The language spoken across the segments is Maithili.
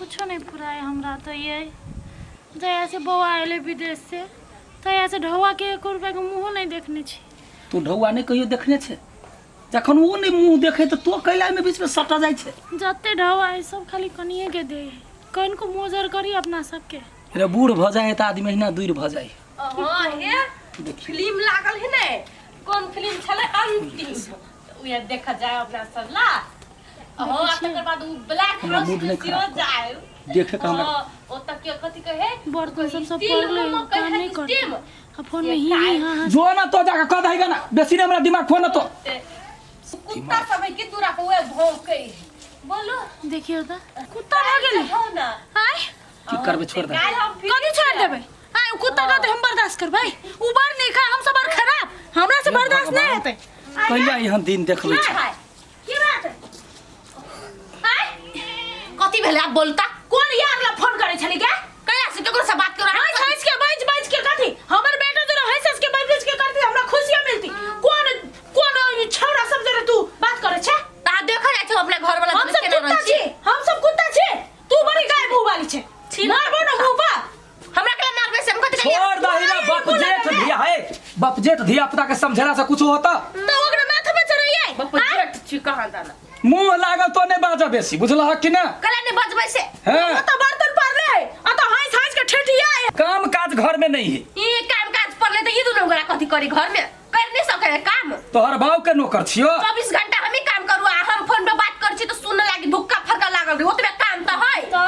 कुछो नहीं फुराए हमरा तो ये जहिया से बौआ अयलै विदेश से तहिया से ढौआ के एको रुपया के मुँहो नहीं देखने छी। तू ढौआ नहि कहियो देखने छै? जखन ओ नहि मुँह देखे तऽ तो कैला में बीच में सटा जाइ छै। जते ढौआ है सब खाली कनिए के दे, कनिको मोजर करी अपना सबके। रे बूढ़ भऽ जाइ है तऽ आदमी अहिना दूर भऽ जाइ। हाँ हे। देखियौ। फिल्म लागल है ने, कोन फिल्म छलै अंतिम, उहे देख जाय अपना सब ला। हाँ, तकर बाद उ ब्लैक हमरा हाउस मूड में नहि सेहो खराब कर। जाय। देखे के हमरा हाँ, ओतऽ के कथी कहे बर्तन सब सब स्टील पड़लै, मोमो काम कहे नहीं करते। स्टीम। आ फोन में ही ही हाँ हाँ। जो ना तो जाके कह दही ना, बेसी ने हमरा दिमाग खो ना तो। ते कुत्ता सब है कि दूरा पर उहे भौंकै है। बोलो। देखियो त कुत्ता भऽ गेलै। हो ना। आय की करबै, छोड़ दे। काल्हि हम फिर कथी छोड़ देबै? आय उ कुत्ता कहते हम बर्दाश्त करबै, उ बड़ नीक है, हम सब बड़ खराब, हमरा से हे बर्दाश्त नहीं भगवान। हेतै। कहिया एहन दिन देखबै छै? हाय। की बात? आय कथी भेलै आब बोलता? कोन यार ला फोन करै छली के? कहिया से केकरो से बात करो? हंस हंस के बाज बाज के कथी? हमर बेटा जरा हंस हंस के बाज बाज के करती हमरा खुशियां मिलती। कोन कोन छौड़ा सब जरा तू बात करै छे? ता देखल जाइ छै अपना घर वाला हम सब केना कुत्ता रहै छी, हम सब कुत्ता छी, तू बड़ी गाय मुंह वाली छे। छी ना। मारबो ना मुंह पर। हमरा के मारबे से हम कथी करियै? छोड़ दही ना बाप जेठ धिया है, बाप जेठ धिया पुता के समझेला से कुछ होता? तो ओकरा माथा पे चढ़ैयै। बाप जेठ छी कहाँ जाना। मुंह लागल तो नहीं बाजा बेसी, बुझलह कि ना? कला नहीं बजबै से। हैं? ओ तो बर्तन पड़ले है, आ तो हंस हंस के ठेठिया है। काम काज घर में नहीं है। ई काम काज पड़ले त ई दुनू गोरा कथी करी घर में? कर नहीं सके है काम। तोहर बाप के नौकर छियो। 24 घंटा हम ही काम करू, आ हम फोन पे बात कर छी त सुन लागी धुक्का फरका लागल रही, ओतबे काम त है। तो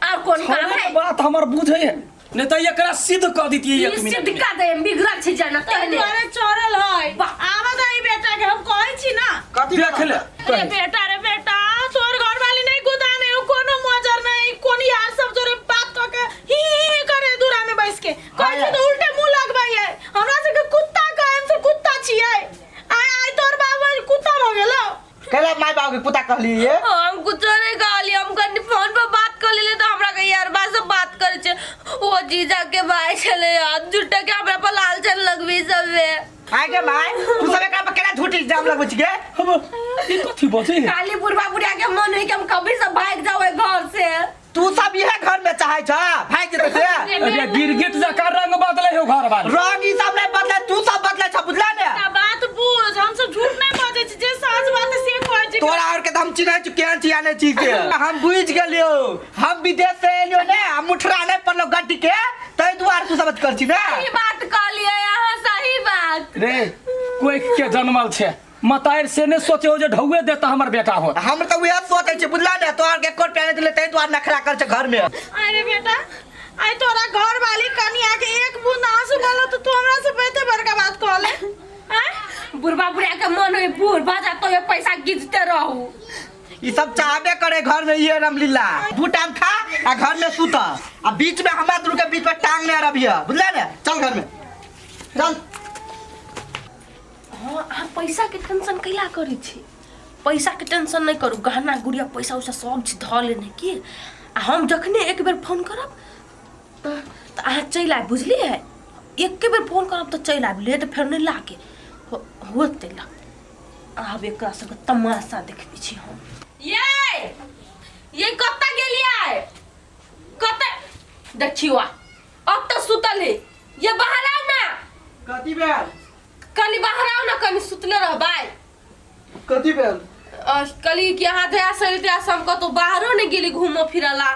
और कोन काम छोड़े है? के बात हमर बुझे है, नहीं तो एकरा सिद्ध क दितिए ई एक मिनट सिद्ध में। का दे बिगड़ल छी जाना ताहि तेहने। दुआरे चढ़ल है। वाह। आवा दही बेटा के हम कहै छी ना। कथी देख ले। अरे बेटा रे बेटा, तोर घर वाली नहीं गुदा नहीं, उ कोनो मजर नहीं, कोन यार सब जोरे बात क के ही ही ही करे दूरा में बैस के। कहै छी त उल्टे मुंह लगबै है। हमरा सबके कुत्ता कहै, हम सब कुत्ता छियै। आय आय तोर बाबा कुत्ता भ गेलो। कैला माय बाप के कुत्ता कहली ये? हम कुछो नहीं कहली, हम कनी फोन पर बात कर लेले तो हमरा के यार बा से बात करे छे। ओ जीजा के भाई छले यार, झूठे के हमरा पर लालचन लगबी सबे। आय गे माय, तू सब एकरा पर केना झूठ इल्जाम लगबै छी गे? हम ई कथी बजै है? खाली बुढ़वा बुढ़िया के मन है कि हम कभी से भाग जाओ घर से। तू सब इहे घर में चाहे छ भाग जेतै से? अरे गिरगिट जका रंग बदले हो घर वाले। रंग ई सब नहीं बदले, तू सब बदले छ, बुझला ने? ता बात बुझ, हम सब झूठ नहीं बजै छी, जे सच बात है से कहै छी। तोरा और के त हम चिन्है छी केहन छी आ नहीं छी से। हम बुझ गेलियो, हम विदेश से एलियो ने, हम मुठरा नहीं पड़लो गड्डी के, तै दुआरे तू सब कर छी ने। सही बात कहलिए अहाँ, सही बात। रे कोई के जनमल छे मतार से ने सोचे हो जे ढौए देता हमर बेटा हो। हम त उहे सोचै छी बुझला ने, तोहर के एको रुपया नहीं देले तै दुआरे नखरा कर छे घर में। अरे बेटा, आइ तोरा घर वाली कनिया के एक बूंद आंसू गलो तो तू हमरा से बहुते बड़का बात कहले। आय बुढ़वा बुढ़िया के मन होय बूढ़ भऽ जात तो पैसा गिजते रहू। ई सब चाहबे करे घर में ये रामलीला, दू टाइम खा आ घर में सुत, आ बीच में हमरा दुनू के बीच में टांग नहीं रबिया, बुझला ने? चल घर में चल। हाँ, अहाँ पैसा के टेंशन कैला करै छी? पैसा के टेंशन नहीं करू, गहना गुड़िया पैसा उसा सब चीज धऽ लेने की। आ हम जखने एक बेर फोन करब तऽ अहाँ चलि आयब, बुझलियै? एके बेर फोन करब तऽ चलि आयब, लेट फेर नहि लागे होतै ला। आब एकरा सबके तमाशा देखबै छी हम। ये कतऽ गेलियै? कतऽ? देखियौ आ अब तऽ सुतल है। ये बाहर आउ ना। कथी भेल? कनी बाहर आउ ना, कनी सुतले रहबै। कथी भेल? कहली कि अहाँ जया से तया से हम कतौ बाहरो नहि गेली घूमऽ फिरऽ ला,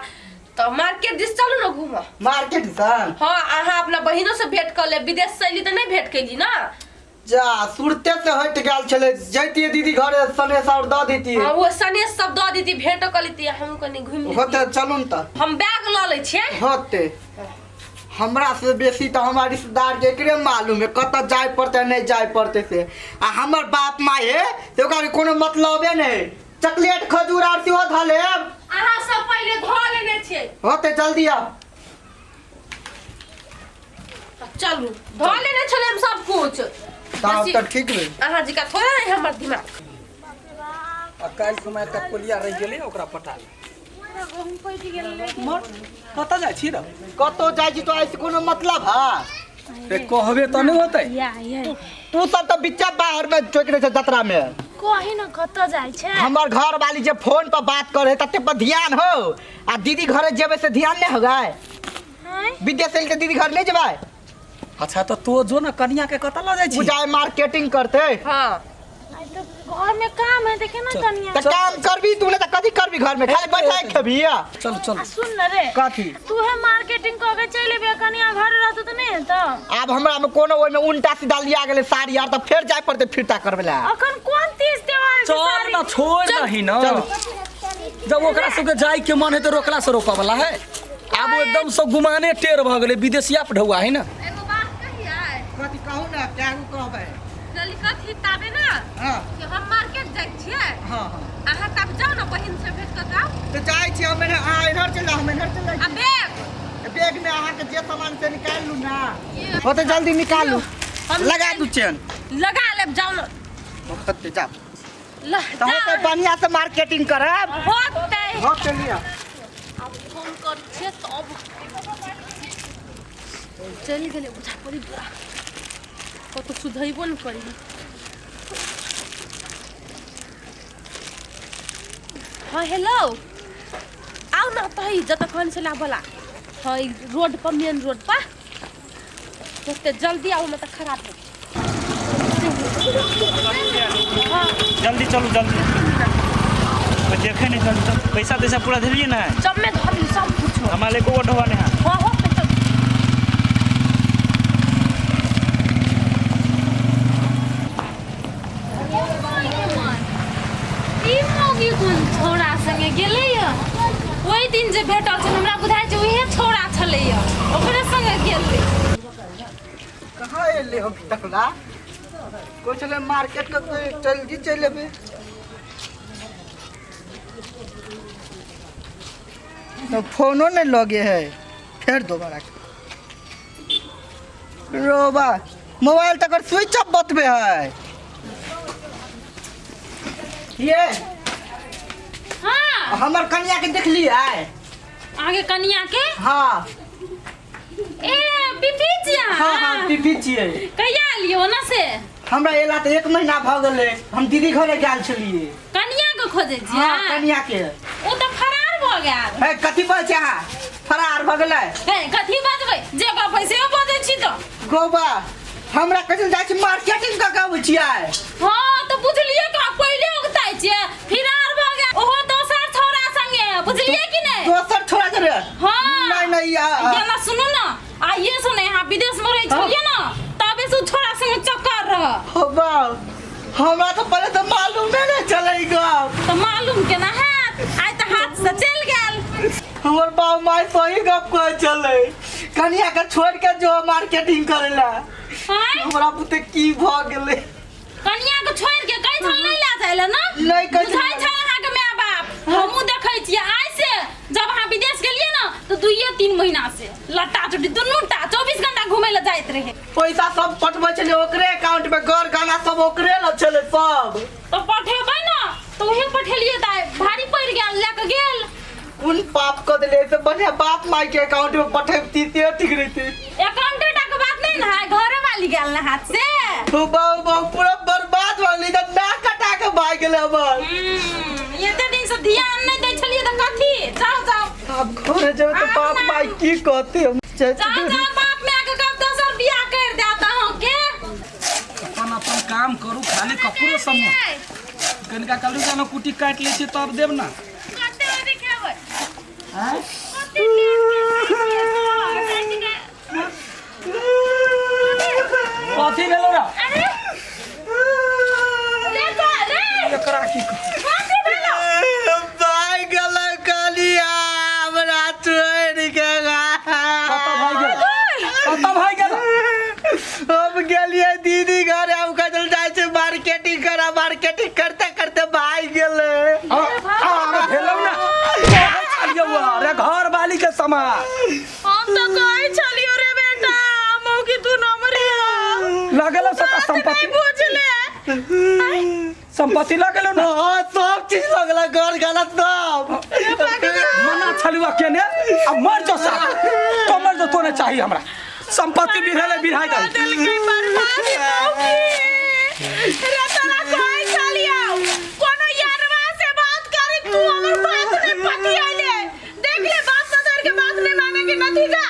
तऽ मार्केट दिस चलू ने घूमऽ। मार्केट दिसन? हाँ, अहाँ अपना बहिनो से भेंट कऽ लेब, विदेश से अयली तऽ नहि भेंट केली ना। जा सुरते से हट गेल छलै, जैतियै दीदी घरे सनेस और दऽ दैतियै। हाँ, वो सनेस सब दऽ देती, भेंटो कऽ लेती, हमहूँ कनी घूमि लेती। होतै, चलू ने तऽ। हम बैग लऽ लै छियै। होतै, हमरा से बेसी तऽ हमर रिश्तेदार के एकरे मालूम है कतऽ जाय पड़तै नहीं जाय पड़तै से। आ हमर बाप माय है से ओकरा कोनो मतलबे नहीं। चॉकलेट खजूर आर सेहो धऽ लेब। अहाँ सब पहिले धऽ लेने छियै। होतै, जल्दी आउ। चलू, धऽ लेने छलै हम सब कुछ। तब तऽ ठीक भेल। अहाँ जी का थोड़ा है हमर दिमाग। आ काल्हि खुमा एकटा कोलिया रहि गेलै, ओकरा पटा ले। मर, कतऽ जाइ छी रे? कतौ जाइ छी तो ऐसे कोनो मतलब है? रे कहबे तऽ नहि होतै। या या तू सब तऽ बिच्चा बाहर में चौक रहे छै जतरा में। कही न कतऽ जाइ छै। हमर घर वाली जे फोन पर बात करे तते पर ध्यान हो आ दीदी घरे जेबे से ध्यान नहीं होगा। हैं? विदेश से दीदी घर नहीं जेबै। अच्छा तो तो जो ना कनिया के कतऽ लऽ जाइ छी? उ जाए मार्केटिंग करते। हाँ। आइ तऽ घर में काम है, देखे ना कनिया। त काम करबी तू ने त कथी करबी घर में? खाली बैठा के खेबी या। चल चल। आ सुन न रे। कथी? तू है मार्केटिंग कऽ के चलि एबे, कनिया घर रहतौ तऽ नहि हेतौ। आब हमरा में कोनो ओइ में उल्टा सीधा लिया गेलै साड़ी आर त फेर जाय पड़तै फिरता करबै ला। अखन कोन तीज त्योहार के चल साड़ी? ना छोड़ दही ना। जब ओकरा सबके जाय के मन है तो रोकला से रोकऽ वाला है। आब ओ एकदम से गुमाने टेर भऽ गेलै, विदेशिया पढ़ौआ है ना। एगो बात कहियै? कथी कहू ना, क्या कहबै? जल्दी कथी ताबे ना हां कि हम मार्केट जाइ छियै। हां हां। अहाँ तब जाउ ने बहिन से भेंट कऽ के आउ। तो जाइ छी हम एन्हर, अहाँ एन्हर चलि जाउ, हम एन्हर चलि जाइ आ छी। बैग? बैग में अहाँ के जे सामान से निकालि लू ना। ओते जल्दी निकालू। हम लगा दू चेन। लगा लेब, जाउ ने। होते जाउ। ल, तऽ होते बढ़िया से मार्केटिंग करब। होतै। होते लिअ। आब फोन कर छियै तब चलि गेलै बुझा पड़ी दूरा कतौ सुधैबो नहि करी। हाँ हेलो, आउ न तही जतऽ कहने छलै आबऽला। हाँ ई रोड पर, मेन रोड पर। जते जल्दी आउ न तऽ खराब हो। जल्दी चलू जल्दी, कोई देखे नहीं। चलू चलू, पैसा तैसा पूरा देलिए ना? जम्मे धरली सब कुछो। हमारे एको गो ढोआ नहीं है। हाँ हो पैसा। ई मौगी कोन छौड़ा संगे गेलैया? ओहि दिन जे भेटल छल हमरा बुझाइ छै उहे छौड़ा छलैया, ओकरे संगे गेलै। कहाँ एले हम टकला? कोइ छलै मार्केट के जल्दी चलि एबै। तो फोनो नहीं लगे है फिर दोबारा रोबा मोबाइल तक स्विच ऑफ बतबे है ये। हाँ। हमर कनिया के देखली है? आगे कनिया के? हाँ। ए बीपी छियै? हाँ हाँ, पीपी छियै। कहिया एलियै ओना से? हमरा एला तऽ 1 महीना भऽ गेलै, हम दीदी घरे गेल छलियै। कनिया के खोजै छियै? हाँ कनिया के। ओ तऽ फरार भऽ गेल। हे कथी बजै छै अहाँ? फरार भऽ गेलै? हे कथी बजबै, जे गप है से बजै छी तऽ। गोबा हमरा कहै जाइ छी मार्केटिंग कऽ के अबै छियै। हाँ तऽ बुझलियै का पहिले उगताइ छियै, फिरार भऽ गेल ओहो दोसर छौड़ा संगे, बुझलियै कि नहि? दोसर छोड़ा के रे? हाँ। नहीं नहीं आ- ये ना सुनू ना, आइए से नहीं, यहाँ विदेश में रहै छलियै ना तबे से उ छोड़ा संगे चक्कर रह। हो बाप, हमरा तो पहले तो मालूमे नहीं चलै गप। तऽ मालूम केना हैत, आइ तऽ हाथ से चलि गेल। हमर बाप माय सही गप कहै छलै, कनिया के छोड़ के जो मार्केटिंग करे ला। आँय? हमरा पुते की भऽ गेलै? कनिया के छोड़ के कहै छल नहीं ला जाय ले ना? नहीं कहै छल। बुझाइ छै अहाँके माय बाप। हमहूँ देखै छियै आइ से जब अहाँ विदेश गेलियै ना तऽ 2-3 महीना से लट्टा चुट्टी दुनू टा 24 घंटा घूमै लए जाइत रहै। पैसा सब पठबै छलै ओकरे अकाउंट में, घर गहना सब ओकरे लग छलै सब। तऽ पठेबै ना तऽ उहे पठेलियै तऽ आइ भारी पड़ि गेल, लए कऽ गेल। कोन पाप कऽ देलियै? से बढ़िया बाप माय के अकाउंट में पठेबती से ठीक रहते। अकाउंटे टा के बात नहीं ना है, घरे वाली गेल ना हाथ से। हो बाबू बाबू पूरा बर्बाद भऽ गेलै, तऽ नाक कटा के भागि गेलै हमर। एते दिन से ध्यान नहीं दै छलियै तऽ कथी? जाओ जाओ। आब घरे जेबै तऽ आब बाप ना। माय की कहते? हम जाओ जाओ, बाप माय के कब दोसर बियाह कर देत अहाँके। अपन अपन काम करू, खाली ककरो सब कनिका कलू जानो कुटी काटि लै छियै तब देब ना। कते बजे खेबै? आँय? कते लेट के कथी भेलो रा? अरे रे बा रे, एकरा की कह- कथी भेलो? भागि गेलै कनिया हमरा छोड़ि के। कतऽ भागि गेल? कतऽ भागि गेल? हम गेलियै दीदी घरे, हम कहल जाइ छै मार्केटिंग करा, मार्केटिंग करते करते भागि गेलै। आ भेलौ ना, कहै छलियौ अरे घर वाली के समान। हम तो कहै छलियो रे बेटा, मौगी तू नंबर लगल सबटा संपत्ति। नहीं बुझले। संपत्ति लगल ना? हाँ सब चीज लगल, घर गलत सब। मना छलियौ केने आ मर जो साथ तो मर जो, तो नहीं चाहिए हमरा संपत्ति। बिरहले बिरहाइ दही देलकै बर्बाद मौगी रे। तोरा कहै छलियो तू हमर बात नहीं पति आइले देख ले बाप मदर के बात नहीं माने के नतीजा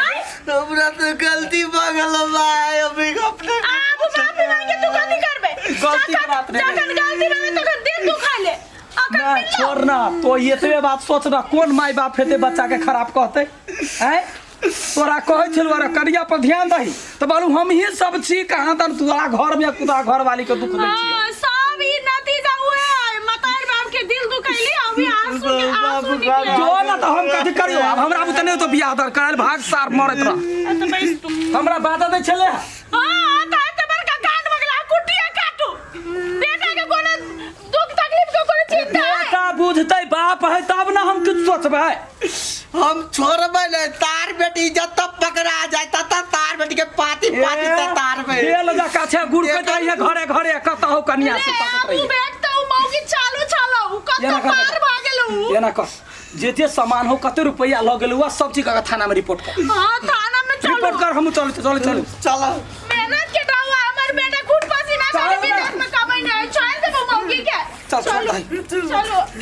आय हमरा तो गलती भऽ गेल भाई अभी अपने आब माफी मांगे तू कथी करबे गलती के बात नहीं। जखन गलती रहे तखन दिल दुखा ले अखन ना मिललो। छोड़ ना तो एतबे बात सोच ना कोन माय बाप हेतै बच्चा के खराब कहतै आँय तोरा कहै छलु अरे कनिया पर ध्यान दही तऽ बोलू हम ही सब छी कहाँ तन तोरा घर में कुदा घर वाली के दुख दै छियै हाँ, सब ई नतीजा उहे है मतार बाप के दिल दुखैली अभी आंसू के आंसू निकले जो ना तऽ हम कथी करियो आब हमरा बुते नहि तो बियाह दर करायल भाग सार मरैत रह तो बैस तू हमरा बाधा दै छलै हाँ त एते बड़का कांड बगला कुटिया काटू बेटा के कोनो दुख तकलीफ के कोनो चिंता है बेटा बुझतै बाप है तब ना हम किछु सोचबै हम छोड़बै नहीं तार बेटी जब तक पकड़ा जाए तब तक तार बेटी के पाती पाती तक तार में बेल जका छै गुड़कैत रहिए घरे घरे कतहु कनिया से रे तकैत आबू रहिए बेट त उ मौगी चालू छलो उ कत एना कर पार बेटा। भ गेल उ एना कर जे जे सामान हो कते रुपैया लऽ गेल हुआ सब चीज के थाना में रिपोर्ट कर हां थाना में चलो रिपोर्ट कर हम चल चल चल चलो मेहनत के डावा हमर बेटा खून पसीना चल करे ना। विदेश में कमाई नहीं छोड़ देबो मौगी के चल, चल, चलो चलो।